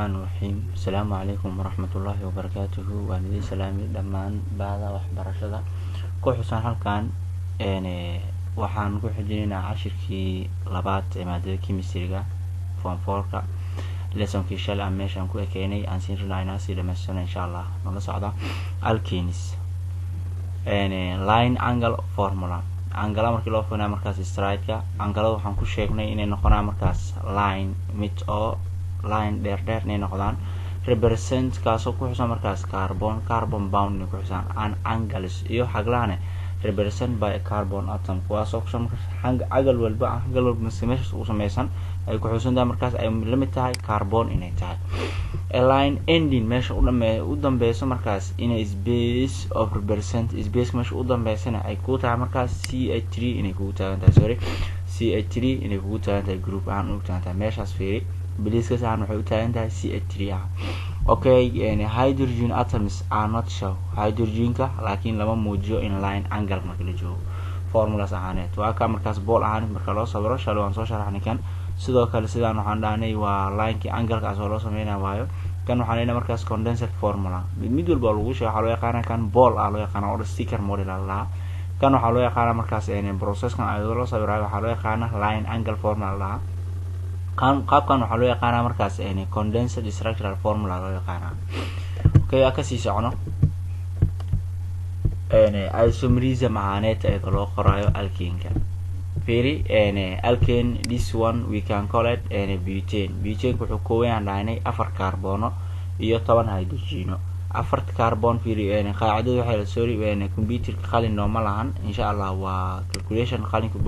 Raxmaan raxiim. Asalaamu calaykum waraxmatullaahi wabarakaatuhu. Waan idiin salaamay dhammaan bahda waxbarashada ku xusan halkan. Waxaan ku xijinaynaa cashirkii labaad ee maadada chemistryga form fourka, lessonkii shalay aan meeshaan ku ekeenay aan siin rabnaa inaan sii dhamaystirno, insha Allah. Nala socda. Alkenes line angle formula. Angle markii loo fiirinayo markaas structureka anglada, waxaan ku sheegnay inay noqonaan markaas line mid oo line dheer dheer inay noqdaan, represent kaasoo ku xusan markaas carbon carbon bond inay ku xusaan, and angles iyo xaglahane represent by carbon atom, kuwaasoo kuxusan markaas angle walba, angle walba mise meeshaas ugu sameysan ay ku xusan tahay markaas ay la mid tahay carbon inay tahay. A line ending meesha u dhame u dambeyso markaas inay space of represent space meesha u dambeysana ay ku tahay markaas CH3 inay kugu taagan tahay, sorry, CH3 inay kugu taagan tahay, group ahaan ugu taagan tahay. Meeshaas fiiri bliiskas ahaan waxay u taagan tahay CH3 ah. Okay, hydrogen atoms are not show, hydrogenka laakiin lama muujiyo in line angle marka la joogo formulas ahaaneed. Waa ka markaas bool ahaaneed marka loo sawiro. Shalay waan soo sharaxnay kan. Sidoo kale sidaan waxaan dhahnay waa linekii anglekaas oo loo sameynaya waayo. Kan waxaan leynay markaas condensed formula. Mid mid walba lagu sheego waxaa loo yaqaana kan bool ah loo yaqaana oo sticker model ah lahaa. Kan waxaa loo yaqaana markaas processkan ayadoo loo sawirayo waxaa loo yaqaana line angle formula lahaa. Kan qaabkan waxaa loo yaqaanaa markaas condensed structural formula loo yaqaanaa. Okay, aa kasii socono. Isomerism ahaaneed iyadoo loo qoraayo alkenka. Fiiri alkane, this one we can call it butane. Butane wuxuu kooban yahan dhahnay afar kaarbono iyo 10 hydrogeno. Afarta carbon fiiri qaacidada waxay, sorry, computerka qalin nooma lahan. Insha Allah waa calculation qalinka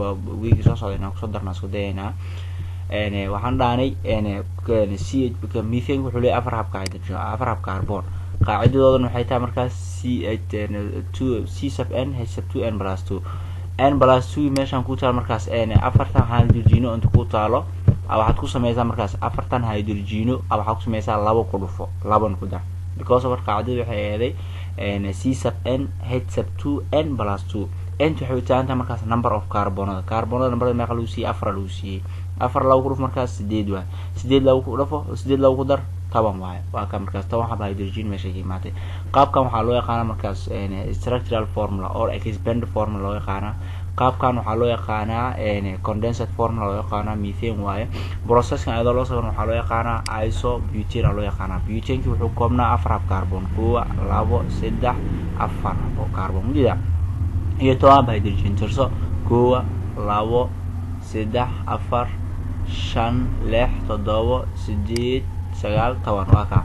weegi soo socda inaan kusoo darna isku dayaynaa. Waxaan dhahnay c methane wuxuu leeyahay afar habka hydrogen, afar hab carbon. Qaacidadoodana waxay tahay markaas C two C sub n H sub two n plus two, n plus two. Meeshaan ku taalo markaas afartan hydrogeno inta ku taalo, waxaad ku sameysaa markaas afartan hydrogeno, waxaad ku sameysaa labo ku dhufo, laban ku dar, because of qaacidada waxay eeday C sub n H sub two n plus two. Nt waxay u taagan tahay markaas number of carbonada. Carbonada numberada meeqa lagu siiyey? Afar lagu siiyey. Afar labo ku dhufo markaas sideed waay. Sideed labo ku dhufo, sideed labo ku dar, 10 waayo. Waa ka markaas 10 xaba hydrogen meesha ka imaatay. Qaabkan waxaa loo yaqaana markaas structural formula or expanded formula loo yaqaanaa. Qaabkan waxaa loo yaqaanaa condensed formula loo yaqaanaa, methane waaye. Processkan ayadoo loo sawiran waxaa loo yaqaanaa isobutane loo yaqaanaa. Butaneki wuxuu koobnaa afar hab carbon, kuwa, labo, saddex, afar habo carbon mujida iyo 10 hab hydrogen. Tirso: kowa, labo, saddex, afar, shan, lix, toddobo, sideed, sagaal, 10. Waa kaa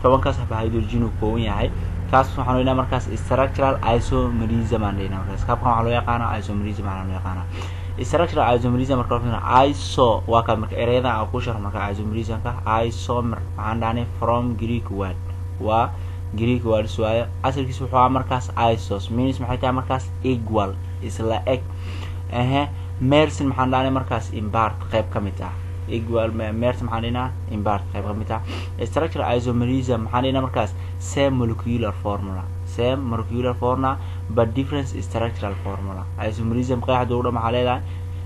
10kaas hab hydrogen uu kooban yahay. Kaas waxaan leynaa markaas structural isomerism aan leynaa. Markaas qaabkan waxaa loo yaqaanaa isomerism aan loo yaqaanaa structural isomerism. Marka loo iso waa ka marka ereyada aan ku sharxo marka isomerismka. Isomer waxaan dhahnay from Greek word, waa Greek words waayo. Asalkiisa wuxuu ahaa markaas isos, means maxay tahay markaas? Equal, isla eg. Ehe, mersin maxaan dhahnay markaas? In part, qayb ka mid ah. Equal mers maxaan dhihnaa? In part, qayb ka mid ah. Structural isomerism maxaan dhihnaa markaas? Same molecular formula, same molecular formula but difference structural formula. Isomerism qeexda ugu dhan maxaa leedahay?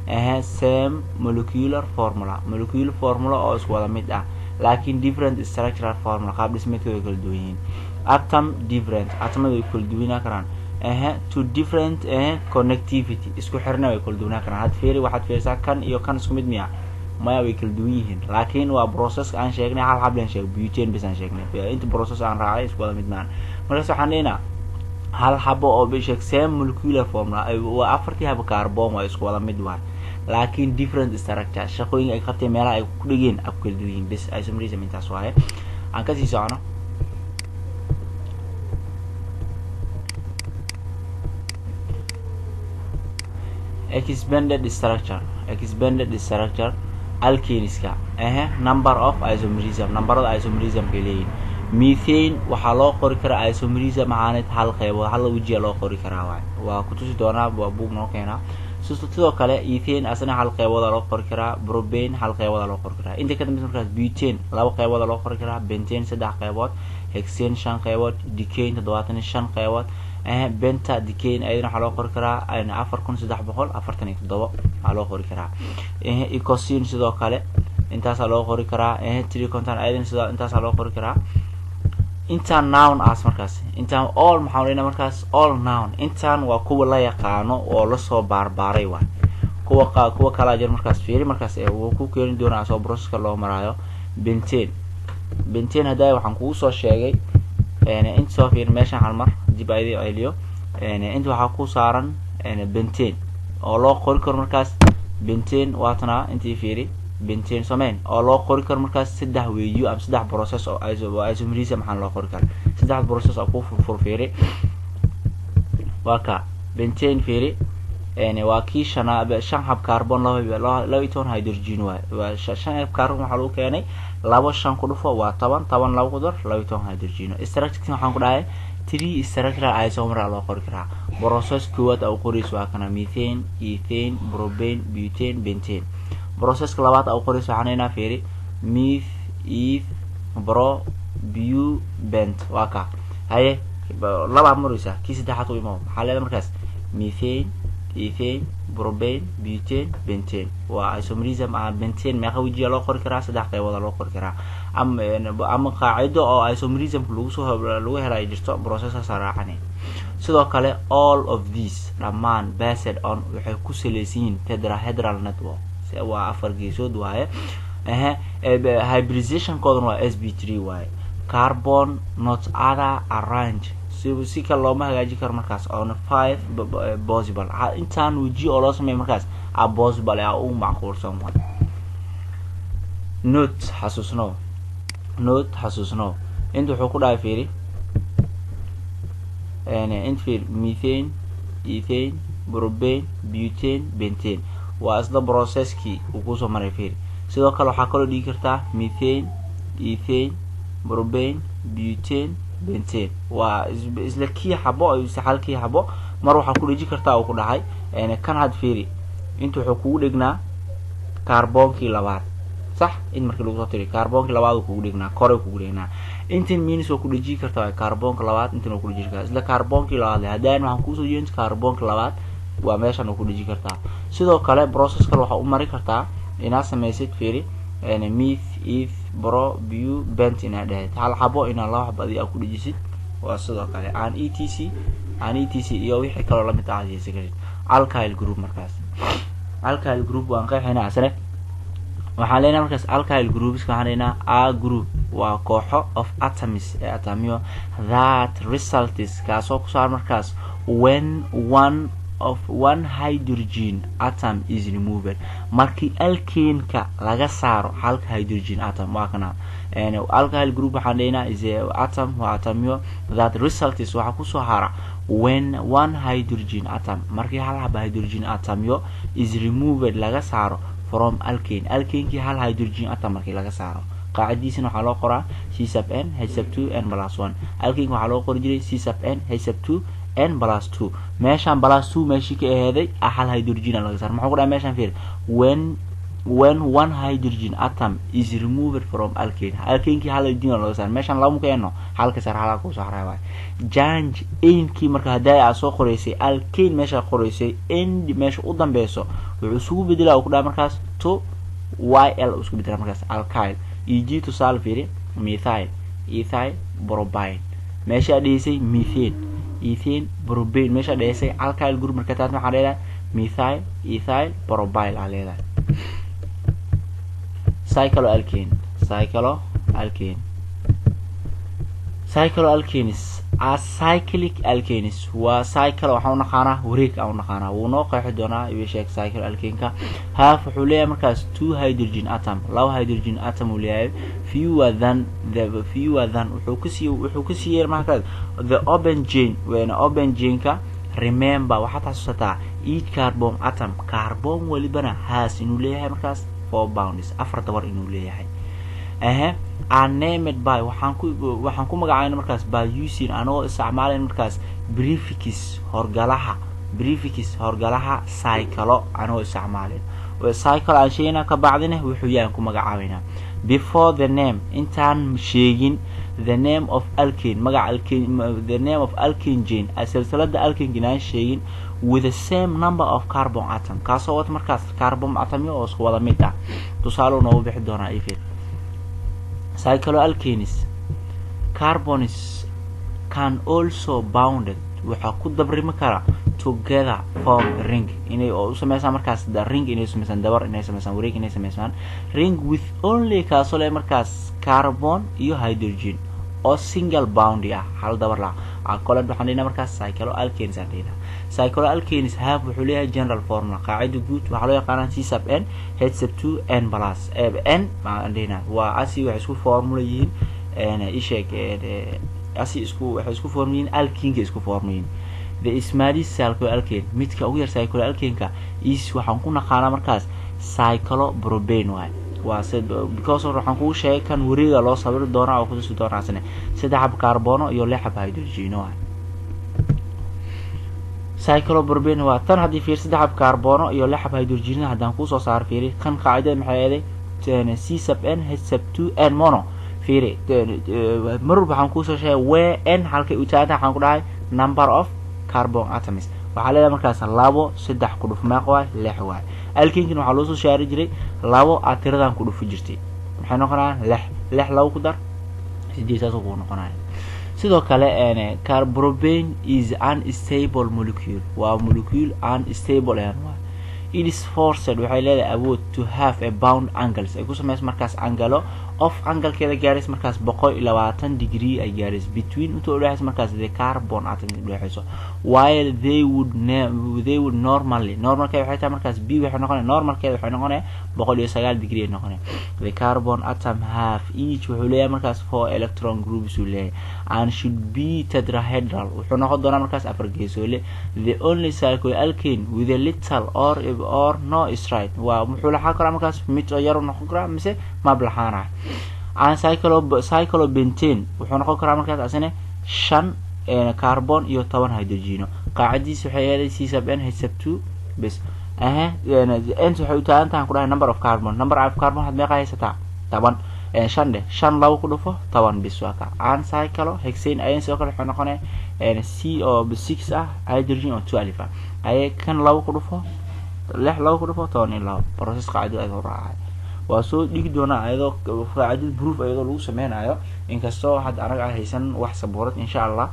Ehe, same molecular formula, molecular formula oo isku wada mid ah, laakiin different structural formula, qaab dhismeedkooda way kala duwan yihiin. Atom different, atomada way kala duwanaa karaan. Ehe, to different, ehe, connectivity, isku xirna way kala duwanaa karaan. Had fiiri, waxaad fiirisaa kan iyo kan isku mid miya? Maya, way kala duwan yihiin, laakiin waa processka aan sheegnay hal hablan sheegay, butane bas aan sheegnay. Inta process aan raacay isku wada mid maan. Markaas waxaan dhihnaa hal xabo oo bisheeg same molecular formula, waa afartii habo carbon, waa isku wada mid waay, laakiin different structure, shaqooyinka ay qabteen, meelaha ay ku dhigeen ay ku kala duwan yihiin bes. Isomerism intaas waaye. Aan kasii socono. Expanded structure, expanded structure alkaneska. Ehe, number of isomerism, numberada isomerismkay leeyihin. Methane waxaa loo qori karaa isomerism ahaaneed hal qeybood, hal wejiya loo qori karaa waay. Waa kutusi doonaa, waa buug noo keenaa. Sidoo kale ethane asna hal qeybooda loo qori karaa. Propane hal qeybooda loo qori karaa. Inta ka dambeysa markaas butane laba qeybooda loo qori karaa, pentane saddex qeybood, hexane shan qeybood, decane 75 qeybood. Pentadecane ayadana waxaa loo qori karaa 4347 waxaa loo qori karaa. Icosane sidoo kale. Intaasaa loo qori karaa triacontane ayadana, sida intaasaa loo qori karaa. Intaan known as markaas, intaan all maxaan odhanaa markaas? All known. Intaan waa kuwa la yaqaano oo lasoo baarbaaray waay. Kuwa kalaa jir markaas. Fiiri markaas wuu ku keeni doonaa asoo processka loo maraayo. Pentane, pentane haddaa waxaan kugu soo sheegay inta. Soo fiiri meeshan, hal mar dib ayadii celiyo. Inta waxaa ku saaran pentane oo loo qori karo markaas. Pentane waatanaa. Intii fiiri, pentane someyn oo loo qori karo markaas saddex weeyo ama saddex process oo isomerism. Maxaan loo qori kara saddex process oo ku furfur? Fiiri, waa ka pentane. Fiiri, waa kii shana, shan hab carbon, 12 hydrogen waay. Waa shan hab carbon. Waxaa lagu keenay labo, shan ku dhufo waa 10, 10 labo ku dar, 12 hydrogen. Structure waxaan ku dhahay three structural isomer loo qori karaa. Process koowaad aa u qorayso waa kana: methane, ethane, propane, butane, pentane. Processka labaad aa u qorayso waxaan leynaa, fiiri, meth, eth, pro, bu, pent. Waa ka haye labaa maraysaa. Kii saddexaad u imo, maxaa leedahay markaas? Methane, ethane, propane, butane, pentane. Waa isomerism ah. Pentane meeqa wejiya loo qori karaa? Saddex qaybooda loo qori karaa. Ama qaacido oo isomerismka lagu soo lagu helayo jirto, processaasa raacani. Sidoo kale all of these, dhammaan, based on, waxay ku salaysan yihiin tetrahedral network, waa afar geesood waaye. Ehe, hybridizationkoodana waa sp3 waaye. Carbon not other arrange, si kale looma hagaajin karo markaas on five possible. Intaan weji oo loo sameeyo markaas a possible a u macquulsan waay. Note, xasuusno. Note, xasuusno. Inta wuxuu ku dhahay, fiiri inta, fiiri: methane, ethane, propane, butane, pentane. Waa isla processkii uu kusoo maray. Fiiri, sidoo kale waxaa kaloo dhigi kartaa methane, ethane, propane, butane, pentane. Waa isla kii xabo, halkii xabo mar waxaa ku dheji kartaa uu ku dhahay kan. Had fiiri, inta wuxuu kugu dhegnaa carboonkii labaad, sax? In markii lagu soo tiriyo carboonkii labaad uu kugu dhegnaa, kore kugu dhegnaa. Intan minus waa ku dhejiyi kartaa kaarboonka labaad, intan waa ku dheji kartaa isla kaarboonkii labaad. Le haddaan waxaan kuusoo jeedin kaarboonka labaad waa meeshan, waa ku dheji kartaa. Sidoo kale process kale waxaa u mari kartaa inaad samaysid, fiiri, meth, eth, pro, bu, pent inaad dhahayd hal xabo, inaad laba xabo adi aa ku dhejisid. Waa sidoo kale aan etc aan etc iyo wixii kaloo lamid ah aad haysan karid. Alkyl group markaas, alkyl group waan qeexaynaa asne. Waxaan leenahay markaas alkyl groups, waxaan leenahay a group, waa kooxo, of atoms, ee atomyo, that results, kaasoo ku saar markaas, when one of one hydrogen atom is removed, markii alkaneka laga saaro halka hydrogen atom. Waa kana alkyl group. Waxaan leenahay is a atom, waa atomyo, that results, waxaa kusoo hara, when one hydrogen atom, markii hal haba hydrogen atomyo, is removed, laga saaro, from alkane, alkanekii hal hydrogen atom markii laga saaro. Qaacidiisana waxaa loo qoraa C sub n H sub two n plus one. Alkaneka waxaa loo qori jiray C sub n H sub two n plus two. Meeshaan plus two meeshii ka aheeday ah hal hydrogen laga saaro. Muxuu ku dhahay meeshaan? Fiir: when one hydrogen atom is removed from alkane, alkanekii hal hydrogen laga saaro. Meeshaan laba muka eno, halka saar, halka kusoo haray waay. Change enkii marka haddaa aad soo qoraysay alkane, meeshaa qoraysay end, meesha u dambeyso wuxuu isugu bedelaa uu ku dhahay markaas to yl isku bedela markaas alkyl. Eg, tusaale, fiiri: methyl, ethyl, propyl. Meesha dhehisay methane, ethane, propane, meesha dhehisay alkyl group marka taas maxaa leedahay? Methyl, ethyl, propyl aa leedahay. Cycloalkane, cycloalkane, cycloalkanes are cyclic alkanes. Waa cycle, waxaan u naqaanaa wareeg aan u naqaanaa. Wuu noo qeexi doonaa ibi sheeg. Cycloalkaneka have, wuxuu leeyahay markaas two hydrogen atom, laba hydrogen atom uu leeyahay, fewer than the, fewer than, wuxuu kasii markaas the open chain, wena open chainka. Remember, waxaad xasuusataa, each carbon atom, carbon walibana, has, inuu leeyahay markaas four bonds, afar dabar inuu leeyahay. Ehe, are named by, waxaan ku magacabayna markaas by using, anagoo isticmaalayn markaas prefix, horgalaha, prefix, horgalaha cyclo, anagoo isticmaalayn cyclo aan sheegayna, ka bacdina wuxuu yahay aan ku magacaabaynaa. Before the name, intaan sheegin The name of alkane, magaca alkane, the name of alkane chain, silsilada alkane inaan sheegin, with the same number of carbon atom, kaasoo wata markaas carbon atomyo oo isku wada mid ah. Tusaale noogu bixi doonaa ifir. Cycloalkanes carbons can also bounded, waxaa ku dabrimi kara, together form ring, inay oo u sameysaan markaas ring, inay sameysaan dabar, inay sameysaan wareeg, inay sameysaan ring with only, kaasoo leh markaas carbon iyo hydrogen oo single bond ah, hal dabar lah coled. Waxaan dhihnaa markaas cycloalkanes aan dhihnaa. Cycloalkanes have, wuxuu leeyahay general formula, qaacida guud, waxaa loo yaqaanaa C sub n H sub two n plus n baan dhihnaa. Waa asi waxay isku formula yihiin, isheeg, asi isku waxay isku formula yihiin, alkeneka isku formula yihiin. The smallest cycloalkane, midka ugu yar cycloalkaneka, is, waxaan ku naqaanaa markaas cyclopropane waay. Waa because waxaan kugu sheegay kan wareega loo sawiri doonaa oo kutusi doonaa asne saddex xab carbono iyo lix xab hydrogeno waay. Cyclopropane waa tan. Haddii fiir, saddex xab carbono iyo lix xab hydrogeno haddaan kuusoo saaro, fiiri kan qaacidada maxay eeday? C sub n H sub two n mono. Fiiri, mar walba waxaan kuusoo sheegay where n halkay u taaganta. Waxaan ku dhahay number of carbon atoms waxaa leedahay markaas labo, saddex ku dhuf, meeq waay? Lix waay. Alkanekin waxaa loo soo saari jiray labo aad tiradan ku dhufi jirtay, maxay noqonayaan? Lix. Lix labo ku dar, sideed, saasoo kuu noqonaya. Sidoo kale carbropane is unstable molecule, waa molecule unstable ahan waay. It is forced, waxay leedahay awood, to have a bond angles, ay ku sameyso markaas angalo of anglekeeda gaaraysa markaas 120 degree ay gaarayso between, inta udhexaysa markaas the carbon atom udhexayso, while they would normally, normalkeeda waxay tahay markaas b waxay noqonaya, normalkeeda waxay noqonaya 109 degree ay noqonaya. The carbon atom have each, wuxuu leeyahay markaas four electron groups uu leeyahay, and should be tetrahedral, wuxuu noqon doonaa markaas afar geesoole. The only cycloalkane with a little or no strain, waa wuxuu laxaan karaa markaas mid oo yar noqon karaa mise mab laxaanayo. And cyclopentane wuxuu noqon karaa markaas asina shan carbon iyo 10 hydrogeno. Qaacidiisa waxay ahaday C sub n H sub two bes. Ahe, n waxay u taagan tahay, ku dhahay, number of carbon. Number of carbon waxaad meeqa haysataa? 10. Shan dheh, shan labo ku dhufo, 10 bis waa ka. And cyclohexane ayan sidoo kale waxay noqonaya C oo six ah, hydrogen oo 12 ah. Aye, kan labo ku dhufo lix, labo ku dhufo, 12. Process qaacidada ayadoo raacay waa soo dhigi doonaa, ayadoo qaacidada proof ayadoo lagu sameynayo, inkastoo hadda anaga aan haysan wax sabuurad. Insha Allah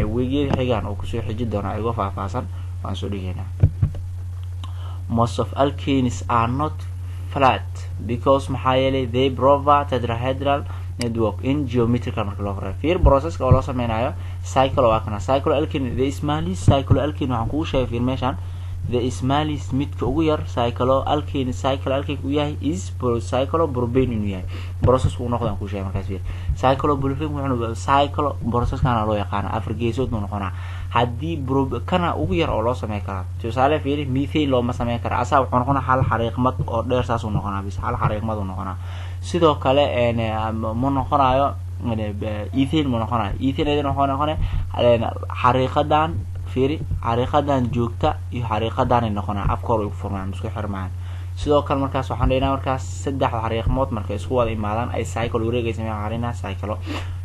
weegyada xigaan oo kusoo xiji doonaa ayagoo faahfaahsan waan soo dhigaynaa. Most of alkanes are not flat because, maxaa yeelay, they provide tetrahedral network in geometrical marka loo qorayo. Fiir processka oo loo sameynayo cyclo, waa kana cycloalkane. The smallest cycloalkane waxaan kugu sheegay, fiir meeshan, the smallest, midka ugu yar cycloalkane, cycloalkane uu yahay is cyclopropane inuu yahay. Process uu noqdo aan kuu sheegay markaas. Fiir, cyclopropane wuxuu cyclo processkana loo yaqaana, afar geesood buu noqonaa haddii kana ugu yar oo loo sameyn karaa. Tusaale fiiri, methane looma sameyn kara, asaa wuxuu noqonaa hal xariiqmad oo dheer, saasuu noqonaa bis, hal xariiqmad uu noqonaa. Sidoo kale ma noqonayo ethane, ma noqonayo ethane ayadana. Wuxuu noqonaya xariiqadan, fiiri, xariiqadan joogta iyo xariiqadanay noqonaa, afka hore ay ku furmaan, isku xirmaan. Sidoo kale markaas waxaan dhihnaa markaas saddexda xariiqmood markay isku wada imaadaan ay cycle wareegay sameeyaan, waxaan dhihnaa cyclo.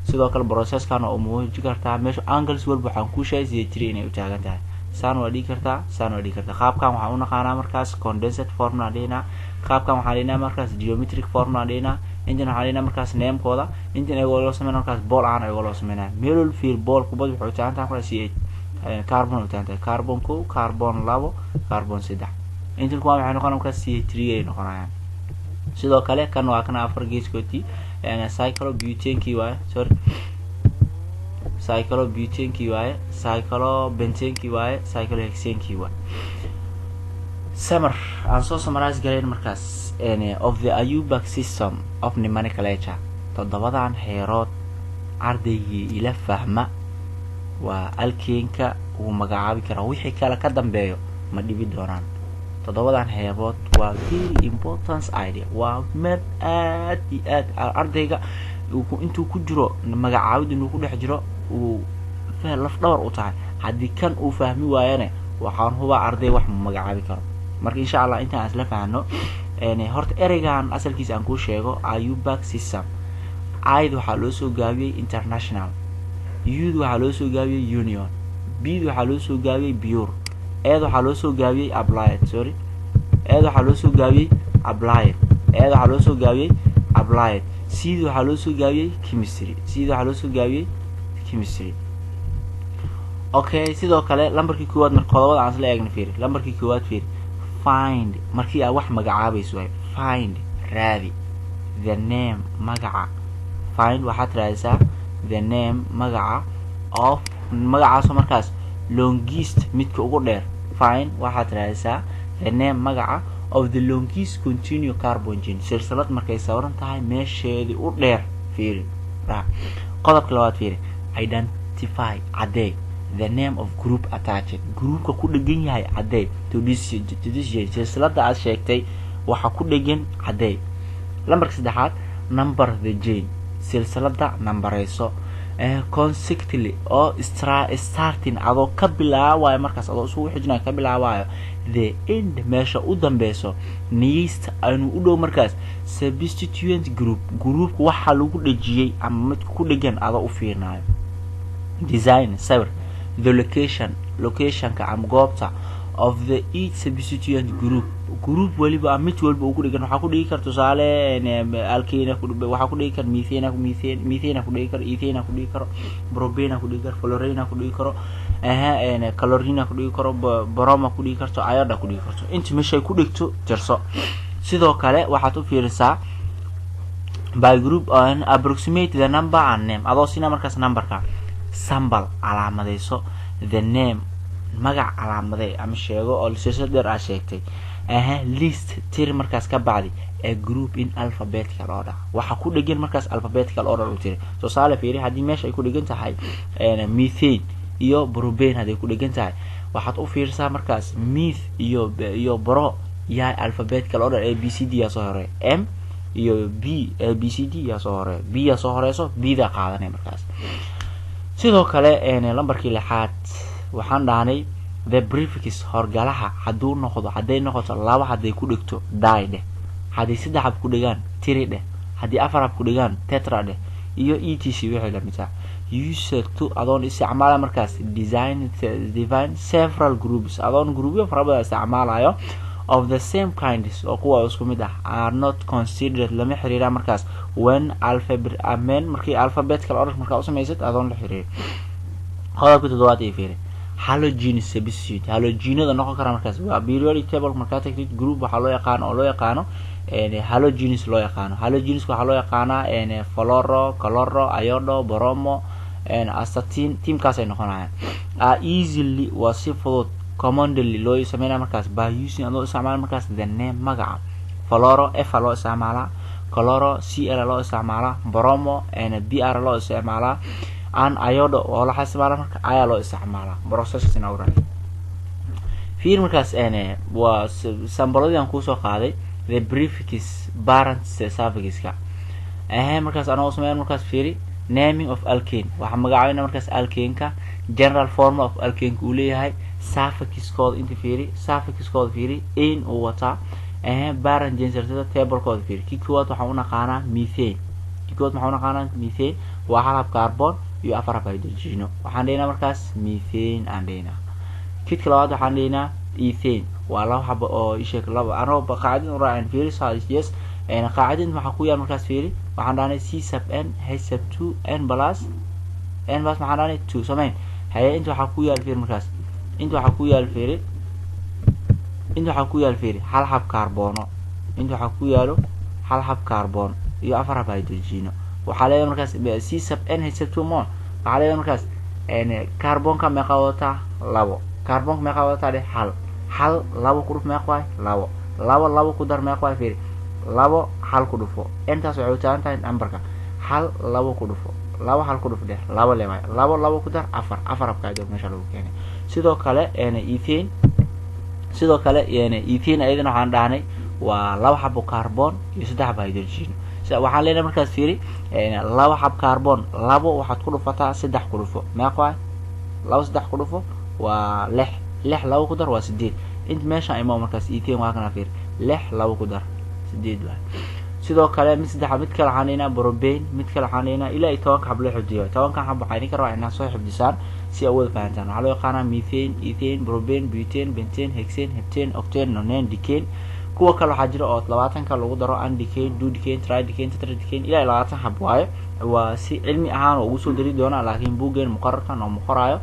Sidoo kale processkan oo muujin kartaa meesha angles walba waxaan kuu sheegay 83 inay u taagan tahay. Saan waa dhigi kartaa, saan waa dhigi kartaa. Qaabkan waxaan u naqaanaa markaas condensed formula aan dhihinaa, qaabkan waxaan dhihinaa markaas geometric formula aan dhihinaa, intan waxaan dhihinaa markaas namekooda, intan ayagoo loo sameynaa markaas ball ahaan ayagoo loo sameynaa. Meel fiir, ball kubad waxay u taagan tahay markaas C eight carbon u taagan tahay, carbon kow, carbon labo, carbon saddex. Intan kuwaan waxay noqonaa markaas CH3 ay noqonayaan. Sidoo kale kan waa kana afar geeskoodii, cyclobutanekii waaye, sorry, cyclobutanekii waaye, cyclopentanekii waaye, cyclohexanekii waaye. Summary aan soo summarize galayn markaas of the IUPAC system of nomenclature. Toddobadan xeerood ardaygii ila fahma waa alkaneka wuu magacaabi karaa, wixii kale ka dambeeyo ma dhibi doonaan. Toddobadan xeerood waa very importance idea, waa meel aad iyo aad ardayga intuu ku jiro magacaabid inuu ku dhex jiro uu laf dhabar u tahay. Haddii kan uu fahmi waayana, waxaan hubaa arday wax ma magacaabi karo. Marka insha Allah intaan aan isla fahno. Horta ereygan asalkiisa aan kuu sheego, IUPAC system. I-da waxaa loo soo gaabiyey international, U-da waxaa loo soo gaabiyey union, B-da waxaa loo soo gaabiyey pure, A-da waxaa loo soo gaabiyey applied. Sorry, A-da waxaa loo soo gaabiyey applied, A-da waxaa loo soo gaabiyey applied. C-da waxaa loo soo gaabiyey chemistry, C-da waxaa loo soo gaabiyey chemistry. Okay, sidoo kale lambarkii koowaad, marka qodobada aan isla eegna, fiiri lambarkii koowaad, fiiri. Find, markii aad wax magacaabayso waay, find, raadi, the name, magaca. Find, waxaad raadisaa, the name, magaca, of, magacaasoo markaas, longest, midka ugu dheer. Find, waxaad raadisaa, the name, magaca, of the longest continue carbon chain, silsilad markay sawiran tahay meesheedii u dheer. Fiiri qodobka labaad, fiiri. Identify, caddee, the name of group attached, groupka ku dhegan yahay caddee, to this silsilada aad sheegtay waxa ku dhegan caddee. Lambarka saddexaad, number the chain, silsilada nambareyso, consecutively oo starting, adoo ka bilaabayo markaas, adoo isugu xijinayo, ka bilaabayo the end, meesha u dambeyso, nearest, aynu u dhow markaas, substituent group, groupka waxaa lagu dhejiyey ama midka ku dhegan adoo u fiirinayo. Design, sawir, the location, locationka ama goobta, of the each substituent group, group waliba mid walba uu ku dhegan. Waxaa ku dhigi kara, tusaale, alkane, waxaa ku dhigi kara methane, methane, methane ku dhigi karo, ethane ku dhigi karo, propane ku dhigi karo, fluorine ku dhigi karo, aha, chlorine ku dhigi karo, broma ku dhigi karto, iodine ku dhigi karto. Inta meeshay ku dhigto tirso. Sidoo kale waxaad u fiirisaa by group, approximate the number and name, adoo sina markaas numberka. Symbol, calaamadeyso, the name, magac calaamadee ama sheego oo silsilad dheer aad sheegtay. Aha, list, tiri markaas ka bacdi ee group in alphabetical order, waxa ku dhegan markaas alphabetical order u tiri. Tusaale, fiiri, haddii meesha ay ku dhegan tahay methane iyo propane, hadday ku dhegan tahay, waxaad u fiirsaa markaas meth iyo pro yaa alphabetical order. A B C D yaa soo horeeya, M iyo B. A B C D yaa soo horeeya, B yaa soo horeyso, B daa qaadanay markaas. Sidoo kale lambarkii lixaad waxaan dhahnay the prefix, horgalaha, hadduu noqdo, hadday noqoto laba, hadday ku dhigto di dheh, hadday saddex hab ku dhigaan tri dheh, haddii afar hab ku dhigaan tetra dheh, iyo e t c wixii lamid ah. Used to, adoon isticmaala markaas design, define several groups, adoon groupyo fara badan isticmaalayo, of the same kinds, oo kuwa isku mid ah, are not considered, lama xiriira markaas, when alphabet amen, markii alphabetical order markaa usamaysid adoon la xiriir. Qodobka toddobaad iyo fiiri, halogen substitute, halogenada noqon kara markaas waa periodic table markaa tagtid, group waxaa loo yaqaano oo loo yaqaano halogens loo yaqaano. Halogens waxaa loo yaqaanaa fluoro, chloro, iodo, bromo, astatine, teamkaas ay noqonayaan. Easily, waa si fudud, commonly loo sameynaya markaas by using, adoo isticmaala markaas, the name, magaca. Fluoro F loo isticmaalaa, chloro C L loo isticmaalaa, bromo B R loo isticmaalaa, an iodo oo laxa isticmaala marka ayaa loo isticmaalaa. Process fiir markaas waa samboladii aan kuusoo qaaday, the prefix, parent, suffixka ahe markaas anagoo sameyn markaas. Fiiri, naming of alkane, waxaa magacaabeyna markaas alkaneka, general form of alkaneka uu leeyahay, suffixkooda inta fiiri, suffixkooda fiiri, ane uu wataa ahe, parent chain tablekooda fiiri. Kii koowaad waxaan unaqaanaa methane, kii koowaad maxaan unaqaanaa methane, waa hal hab carbon iyo afar hab hydrogeno, waxaan dhehnaa markaas methane aan dhehnaa. Kidka labaad waxaan dhehnaa ethane, waa laba xabo oo isheeg laba, anoo qaacidin u raacin. Fiiri, yes, qaacidin waxaa ku yaal markaas. Fiiri, waxaan dhahnay C sub n H sub two n plus n plus, maxaan dhahnay? Two samayn. Haye, inta waxaa ku yaal, fiiri markaas, inta waxaa ku yaal, fiiri, inta waxaa ku yaal, fiiri, hal xab kaarbono, inta waxaa ku yaalo hal xab kaarboon iyo afar xab hydrogeno. Waxaa leedahay markaas C sub n H sub two mo, waxaa leedahay markaas kaarboonka meeqa wadataa? Labo. Kaarboonka meeqa wadataa dheh? Hal. Hal labo ku dhuf meeq waay? Labo. Labo labo ku dar meeq waay? Fiiri, labo hal ku dhufo, intaas waxay u taagan tahay numberka. Hal labo ku dhufo, labo hal ku dhufo dheh, labo le waay. Labo labo ku dar afar, afar habka hydro meesha lagu keenay. Sidoo kale ethane, sidoo kale ethane ayadana waxaan dhahnay waa laba xabo carbon iyo saddex xabo hydrogen. Waxaan leenahay markaas, fiiri, laba xab carbon, labo waxaad ku dhufataa saddex ku dhufo, meeq waay? Labo saddex ku dhufo waa lix, lix labo ku dar waa sideed. Inta meesha imo markaas ethane waa kana, fiiri, lix labo ku dar sideed waay. Sidoo kale mid saddexaad, mid kale waxaan dhihnaa propane, mid kale waxaan dhihnaa ilaa iyo 10-ka xab loo xifdiyo. 10-kan xab waxaa idinka rabaa inaad soo xifdisaan si aad wada fahantaan. Waxaa loo yaqaanaa methane, ethane, propane, butane, pentane, hexane, heptane, octane, nonane, decane. Kuwa kale waxaa jira oo 20-ka lagu daro: undecane, dodecane, tridecane, tetradecane, ilaa iyo 20 xab waayo. Waa si cilmi ahaan oo ugu soo dari doonaa, laakiin buggeen muqararka nooma qoraayo.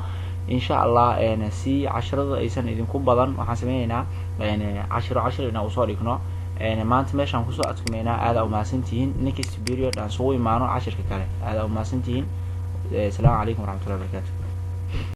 Insha Allah, si casharada aysan idinku badan, waxaan sameyneynaa cashiro cashir inaan usoo dhigno. Maanta meeshaan kusoo adkumeynaa. Aada umahadsantihiin. Next period aan isugu imaano cashirka kale. Aada umahadsantihiin. Asalaamu calaykum waraxmatullahi wabarakatu.